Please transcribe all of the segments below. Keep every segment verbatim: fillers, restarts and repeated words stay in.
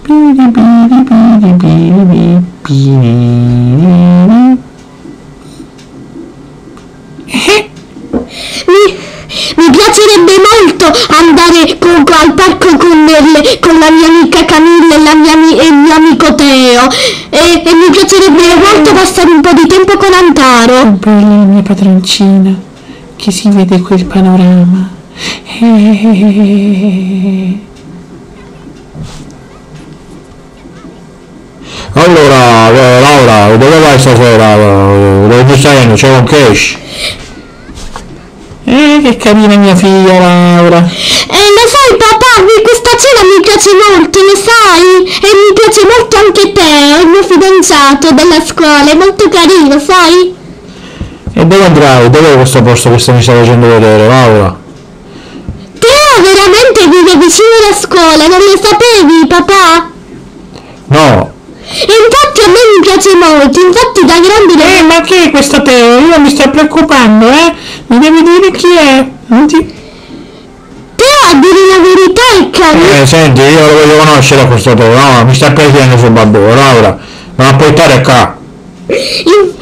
Piri, piri, piri, piri, piri, piri. Eh. Mi, mi piacerebbe molto andare co-, co-, al parco con le, con la mia amica Camilla e la mia ami-, e il mio amico Teo. E, e mi piacerebbe molto passare un po' di tempo con Antaro. Che bella la mia padroncina, che si vede quel panorama. Eh. Allora, eh, Laura, dove vai stasera? Eh, dove stai andando? C'è un cash? Eh, che carina mia figlia Laura. Eh, lo sai, papà, mi questa cena mi piace molto, lo sai? E mi piace molto anche Teo, il mio fidanzato della scuola, è molto carino, sai? E dove andrai? Dov'è questo posto che mi stai facendo vedere, Laura? Teo veramente vive vicino alla scuola, non lo sapevi, papà? No. E infatti a me mi piace molto, infatti da grande... Eh, ma chi è questo Teo? Io mi sto preoccupando, eh? Mi devi dire chi è. Non ti... Teo, a dire la verità, è carino. Eh, senti, io lo voglio conoscere a questo Teo, no? Mi sta piacendo sul babbo, Laura. Non la puoi stare qua. In-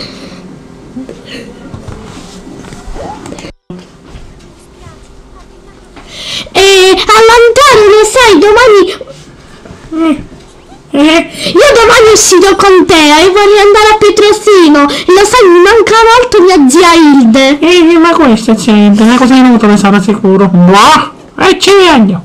Eh, all'Antaro, lo sai, domani... Eh, eh. Io domani uscirò con Teo e vorrei andare a Petrosino. Lo sai, mi manca molto mia zia Ilde. Eh, ma questa zia Ilde è una cosa inutile, sarà sicuro. Boh, e ci vengo.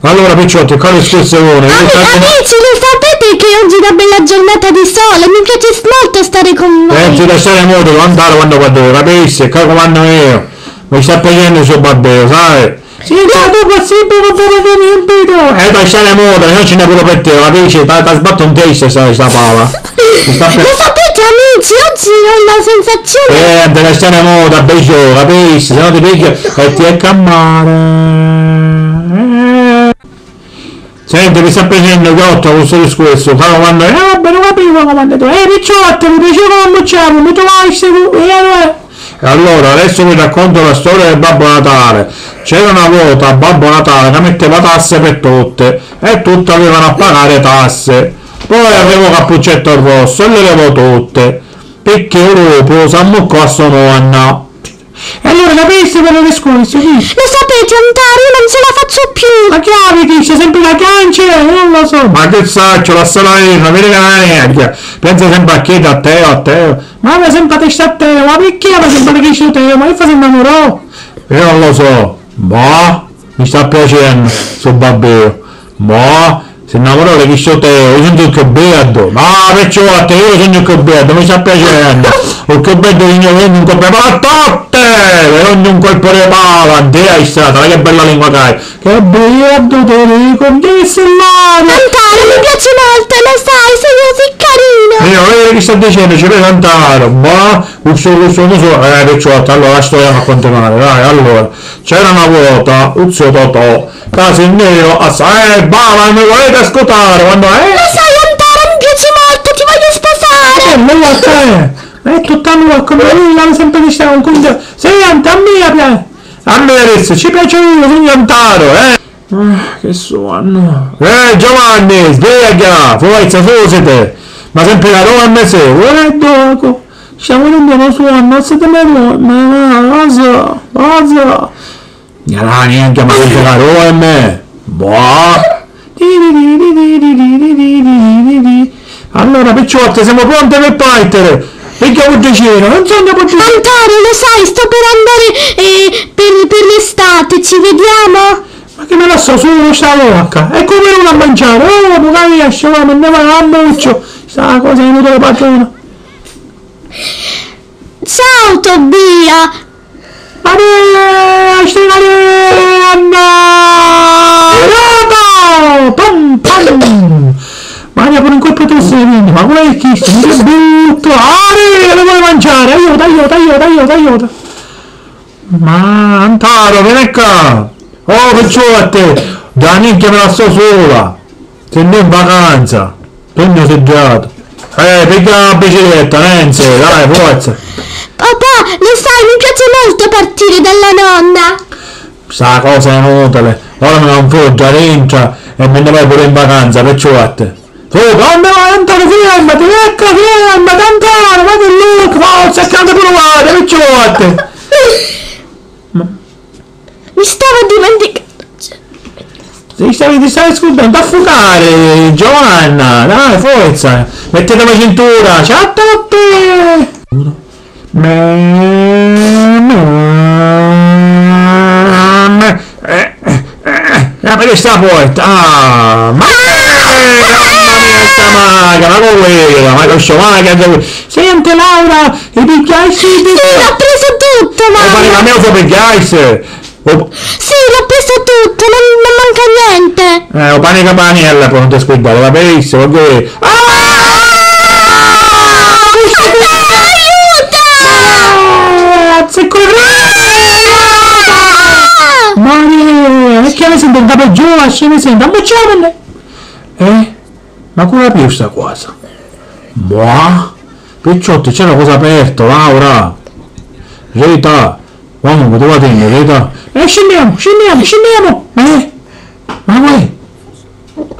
Allora, picciotti, qua le scherze buone, io... Ami-, amici, lo sapete che oggi è una bella giornata di sole? Mi piace molto stare con voi. Senti, lasciare modo, andare quando vado, capisci? Qua comando io. Mi sta piacendo sul babbo, sai? Sì, ma tu possibile non vedere niente tu? Eh, lasciare modo, non ce n'è pure per te, capisci? Ti, ti sbatto in testa sta, sta pala. Mi sta pe- Lo sapete, amici, oggi ho la sensazione... Eh, te ne stai muta, peggio, capisci? Se no ti piggio e ti è cammare. Eh. Senti, mi sta piacendo Chiotto con sto discorso. Fa quando... Eh, vabbè, non capivo come hanno detto. Eh, picciotti, mi piaceva quando c'era, mi trovasti tu. Eh, eh. E allora, adesso vi racconto la storia del Babbo Natale. C'era una vota Babbo Natale che metteva tasse per tutte e tutti avevano a pagare tasse. Poi arrivò Cappuccetto Rosso e le levò tutte, picchì u lupu s'ammuccò a so nonna. E allora capisti quello che scusi, chi? Lo sapete, Antaro, io non ce la faccio più. Ma chi aviti? C'è sempre la chiancia, io non lo so. Ma che saccio, lassala ira, vedi che non è vecchia. Pensa sempre a chi, a Teo, a Teo. Ma aveva sempre a testa a Teo, ma perché aveva sempre a testa a Teo? Ma che fa, si innamorò? Io non lo so. Boh, mi sta piacennu, so babbeu. Boh, si nnamorò di chistu Teo, io sugnu cchiù beddu. No, picciotti, io sugnu cchiù beddu, mi sta piacennu. U cchiù beddu di mio, ogni un colpo di pala a tutti! Per ogni un colpo di pala, Dea è stata, che bella lingua che hai. Che beddu, ti dico, che sei là! Antaro, mi piaci molto, lo sai, sei così carino! Io, vedi chi sta dicennu, ci vedi Antaro, boh, u so, u so, u so, eh, picciotti, allora la storia fa continuare, dai, allora. C'era una vota u zio Totò, ca si nni iu a sa-, eh, bava, mi volete ascutare, quando, eh? Lo sai, Antaro, mi piaci molto, ti voglio sposare! Eh, ma guarda, eh, è tutta nuova, come lui, l'hanno sempre visto con conto. Senti, a mia piace, a me adesso ci piace io, sugnu Antaro, eh! Ah, che suonno. Eh, Giovanni, sveglia! Forza, susiti! Ma sempre la roba a me se, eh, dopo. Stiamo dentro uno suonno, non si te ne vuoi, ma cosa, cosa? Gnarani, anche ma sempre la roba a me. Boh. Allora, picciotti, siamo pronti per partere. Pigghia u buddicinu, non sugnu buddicinu. Antaro, lo sai, sto per andare, eh, per, per l'estate, ci vediamo? Ma chi mi lassò sulu sta vacca? E come non a mangiare? Oh, mu capisci, ma ne va a muccio. Sta cosa è inutile, padrona. Ciao, Tobia! Maria, stai Maria! Pam, pam! Maria, pure in colpa tu sei, ma quello è chi? Che brutto! Maria, lo vuoi mangiare? Aiuto, aiuto, aiuto, aiuto, aiuto! Ma Antaro, vieni qua! Oh, picciotti, da minchia me la sto sola! Siamo in vacanza! Sugnu siddiatu! Eh, pigghia la bicicletta, Nancy, dai, forza! Papà, lo sai, mi piace molto partire dalla nonna! Sta cosa è inutile! Ora mi va un foggio, arintra e mi nni vaiu puru in vacanza, picciotti. Foca, unni vai, Antone, fermati, ecco, fermati, Antone, ma che look, forza, e canta puru guarda, picciotti. Ma mi stava dimenticando. Ti stavi, ti stavi scurdando, a fucare, Giovanna, dai, forza, mettete la cintura, ciao a tutti! Me, me, me, eh, eh, eh, apri sta porta. Ah, ma, eh, mamma mia, sta maga, ma come era? Ma che sto maga, che... Senti, Laura, i pigghiasti? Sì, l'ho preso tutto, mamma. Ma a me lo so pigghiasti? Oh. Sì, l'ho preso tutto, non, non manca niente. Eh, o pane e capanella, poi non ti scordare, va benissimo, ok? Ah! Aiuto! Ah, zicco! Maria, e che ne sento un capo giù, ascemi sento, ammucciamone! Eh? Ma cu la piu sta cosa? Mua? Picciotti, c'è la cosa aperta, Laura! Rita! Comunque, tu la tieni, Rita? Eh, scendiamo, scendiamo, scendiamo! Eh? Ma uè!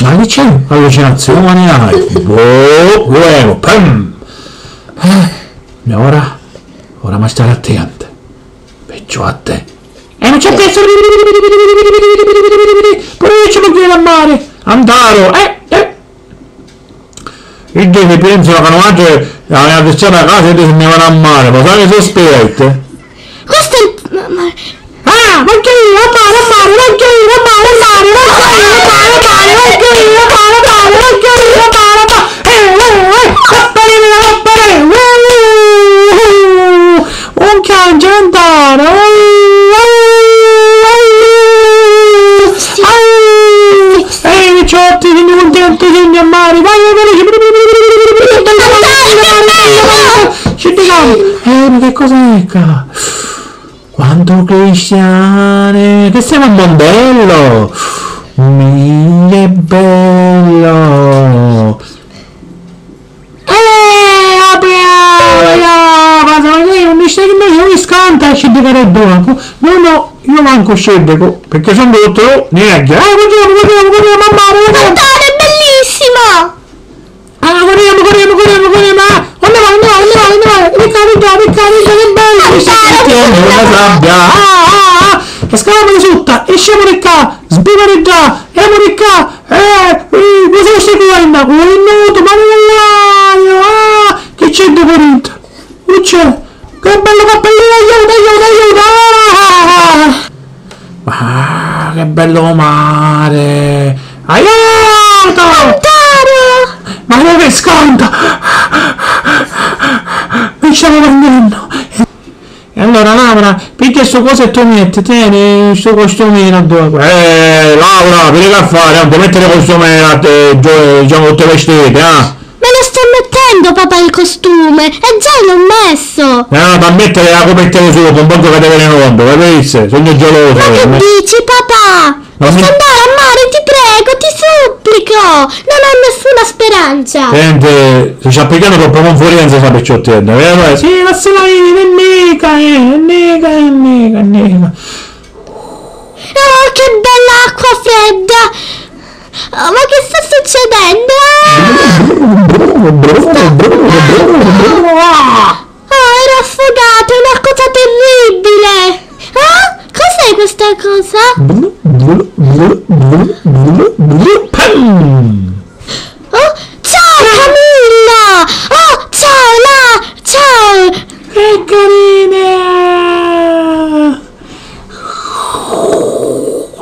Ma chi c'è? Allucinazione hai? Boh, uè, pam! Eh, e ora? Ora ma stare attenti. Picciotte. Eh, non c'è presso! Pure io ci voglio a mare! Andaro! Eh, eh! Iddu chi pinsanu ca nuatri avemu a ristari a casa, iddu si nni vanu a mari, ma sai chi sospetti? Questo è il... Ah, voglio io, a mare, a mare, voglio io, a mare, a mare, voglio io, a mare, a mare, voglio io, a mare, a mare, voglio io, a mare, a mare, eh, eh, eh, papparina, papparina, uh, uh, uh, uh, un chiange, un tara, uh, uh, uh, uh, uh, uh. Ehi, picciotti, sugnu cuntentu, sugnu a mari, vai, vai, vai, ci dicamo. Eh, ma che cosa è qua? Quanto cristiane, che siamo a Mondello? Mille bello. Eh, apri, apri, apri, apri, non mi stai che mi scanta, ci dico dopo. No, no, io manco scerico, perché sono dotto, niente. Eh, corriamo, corriamo, corriamo, mamma, corriamo. Cantare, bellissimo! Ah, corriamo, corriamo, corriamo, corriamo, ah, onde vai, onde vai, onde vai, onde vai? Vieni qua, vieni qua, vieni qua, vieni qua, che bello, che stai sentendo, una sabbia, ah, ah, ah, e scavamo di sotto, e scemo di qua, sbivamo di là, emo di qua, eh, eh, cosa stai facendo? Oh, è nuoto, ma non l'aio, ah, che c'è di corrente? Che c'è? Che bello cappellino, aiuto, aiuto, aiuto! Ah! Ah, che bello mare! Aiuto! Antonio! Ma che sconto! Mi stavo prendendo! E allora, Laura, pigghia sto coso e tu metti, tieni sto costumino, due. Eh, Laura, vedi che fare, non ti mettere costume a te, gio-, diciamo, tutte vestite, ah? Me lo sto mettendo, papà, il costume! E già l'ho messo! Eh, no, da mettere la copertina sopra, un poco che te vene l'ombra, capisse? Sogno geloso. Ma che dici, papà? Posso andare a mare, ti prego, ti supplico! Non ho nessuna speranza! Senti, si sta pigghiando troppa confidenza sta picciottella, vero? Sì, lassala iri, non è mica, eh, non è mica, non è mica, non è mica. Oh, che bella acqua fredda! Oh, ma che sta succedendo? Ah! Sto affogata! Oh, ero affogata, è una cosa terribile! Ah? Cos'è questa cosa? Pam! Oh, ciao Camilla! Oh, ciao là! Ciao! Che carina!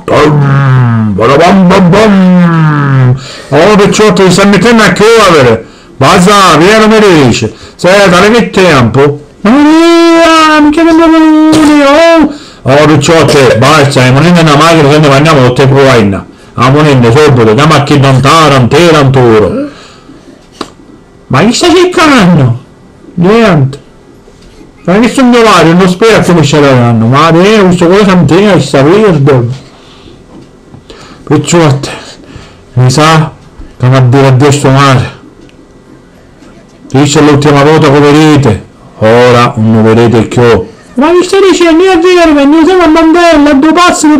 Pam! Badabam bam bam! Oh, picciotti, si sta mettennu a chioviri! Basta, pienu mi dici! Senti, ma che tempu! Maria, mi chiami un baluni, oh! Oh, picciotti, basta, siamo in una macchina, se ne andiamo, tutte pruvaina. Amunenne, subito, andiamo a chi non tara, non tera, non turo. Ma chi sta circannu? Niente. Ma chi sugnu Mario, non spero che mi sceglieranno, ma io questo cosa non tengo, sta verde. Picciotte, mi sa che mi addira a stu mare. Dice l'ultima vota che vedete, ora non vedete più. Ma chi stai dicendo? Io è vero, vegnu semu a Mandella, a due passi di